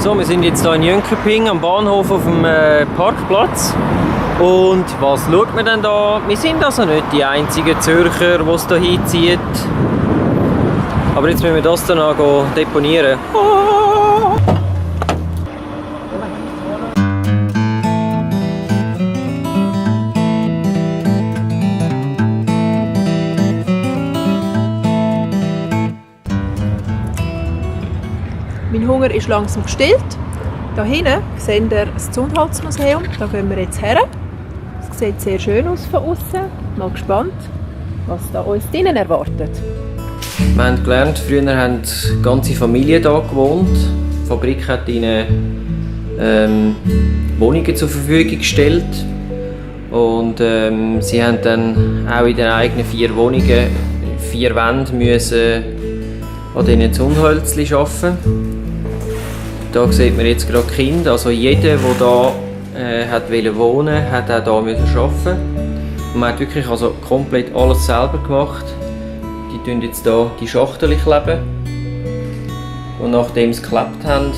So, wir sind jetzt hier in Jönköping am Bahnhof auf dem Parkplatz. Und was schaut man denn da? Wir sind also nicht die einzigen Zürcher, die es hier hinzieht. Aber jetzt müssen wir das dann auch deponieren. Mein Hunger ist langsam gestillt. Hier hinten seht ihr das Zündholzmuseum. Da gehen wir jetzt her. Es sieht sehr schön aus von außen. Mal gespannt, was da uns drinnen erwartet. Wir haben gelernt, früher haben die ganze Familie hier gewohnt. Die Fabrik hat ihnen Wohnungen zur Verfügung gestellt. Und sie haben dann auch in den eigenen 4 Wohnungen 4 Wände müssen an diesen Zündhölzchen arbeiten. Hier sieht man jetzt gerade Kinder, also jeder, der hier wohnen wollte, hat auch hier arbeiten. Und man hat wirklich also komplett alles selber gemacht. Die kleben jetzt hier die Schachtel kleben. Und nachdem sie geklebt haben,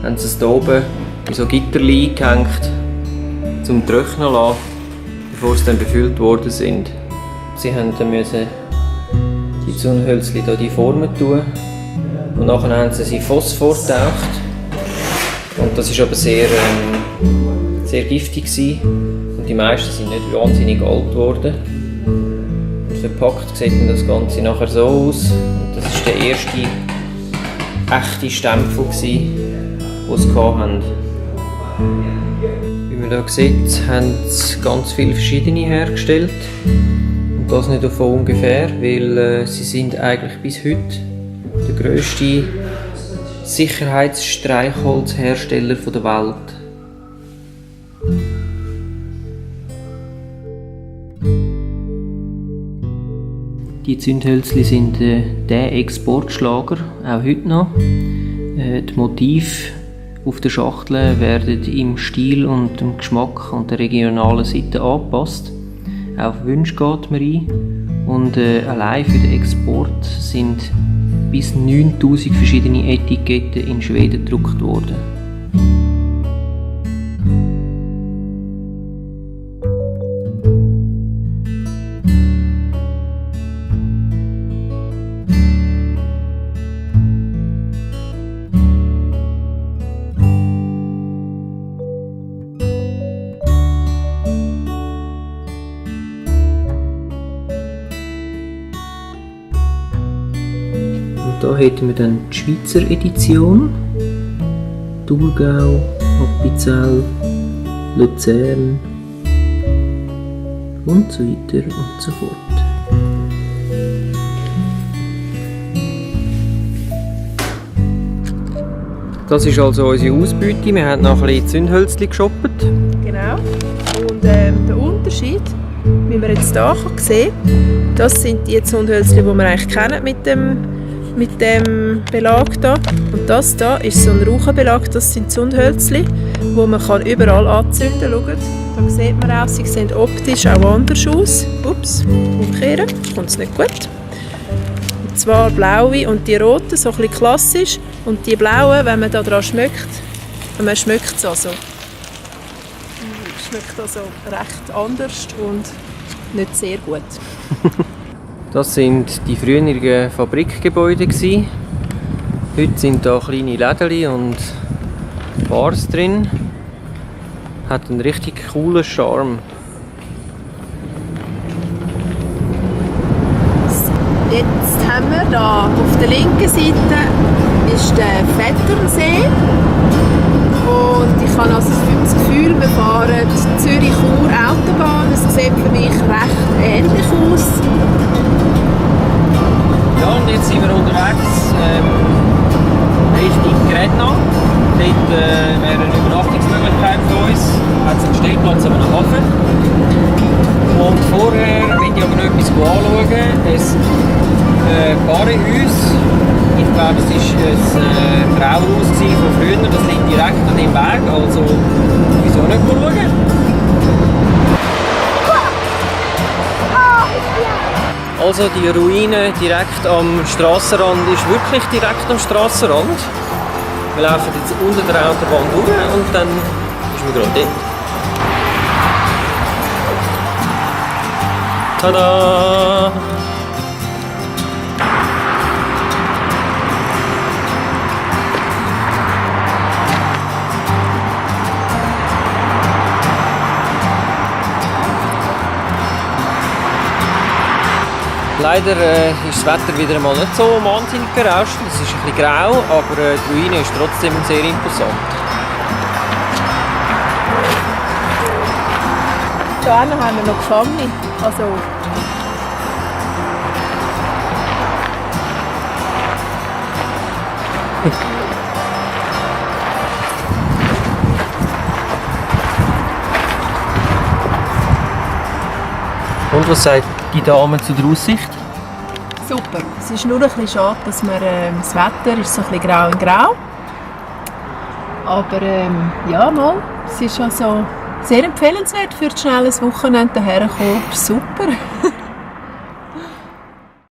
haben sie es hier oben in so Gitterli eingehängt, zum Trocknen lassen, bevor sie dann befüllt worden sind. Sie mussten die Zündhölzchen hier die Formen tun. Und nachher haben sie in Phosphor getaucht. Und das war aber sehr giftig gewesen. Und die meisten sind nicht wahnsinnig alt geworden. Und verpackt sieht dann das Ganze nachher so aus. Und das war der erste echte Stempel, den sie hatten. Wie man hier sieht, haben sie ganz viele verschiedene hergestellt. Und das nicht von ungefähr, weil sie sind eigentlich bis heute der grösste Sicherheitsstreichholzhersteller der Welt. Die Zündhölzchen sind der Exportschlager, auch heute noch. Die Motive auf der Schachtel werden im Stil und dem Geschmack und der regionalen Seite angepasst. Auf Wünsche geht man ein. Und allein für den Export sind bis 9000 verschiedene Etiketten in Schweden gedruckt worden. Da hätten wir dann die Schweizer Edition, Thurgau, Appenzell, Luzern und so weiter und so fort. Das ist also unsere Ausbeute. Wir haben noch ein bisschen Zündhölzchen geshoppt. Genau. Und der Unterschied, wie man jetzt hier sehen kann, das sind die Zündhölzchen, die wir eigentlich kennen mit dem Belag hier. Und das hier ist so ein Rauchenbelag, das sind Zündhölzchen, die man überall anzünden kann. Schaut, da sieht man auch, sie sehen optisch auch anders aus. Ups, umkehren, kommt es nicht gut. Und zwar blaue und die roten, so ein bisschen klassisch. Und die blauen, wenn man da dran schmeckt, man schmeckt es also. Schmeckt also recht anders und nicht sehr gut. Das sind die früheren Fabrikgebäude. Heute sind da kleine Läden und Bars drin. Hat einen richtig coolen Charme. Jetzt haben wir da auf der linken Seite ist der Vetternsee. Und ich habe also das Gefühl, wir fahren die Zürich-Chur-Autobahn. Es sieht für mich recht ähnlich aus. Ja, und jetzt sind wir unterwegs Richtung Gretna. Dort wäre eine Übernachtungsmöglichkeit für uns. Hat es einen Stellplatz am Hafen. Und vorher will ich aber noch etwas anschauen. Das Barehus. Ich glaube, es war ein Brauhaus von früher. Das liegt direkt an dem Weg. Also, wieso nicht schauen? Also die Ruine direkt am Strassenrand ist wirklich direkt am Strassenrand. Wir laufen jetzt unter der Autobahn durch und dann ist man gerade dort. Tada! Leider ist das Wetter wieder mal nicht so wahnsinnig berauscht. Es ist ein bisschen grau, aber die Ruine ist trotzdem sehr imposant. Da haben wir noch Gefangene. Also Und was sagt die Dame zu der Aussicht? super. Es ist nur ein bisschen schade, dass wir, das Wetter ist so ein bisschen grau in grau. Aber ja, mal, es ist also sehr empfehlenswert für ein schnelles Wochenende herkommen. Super.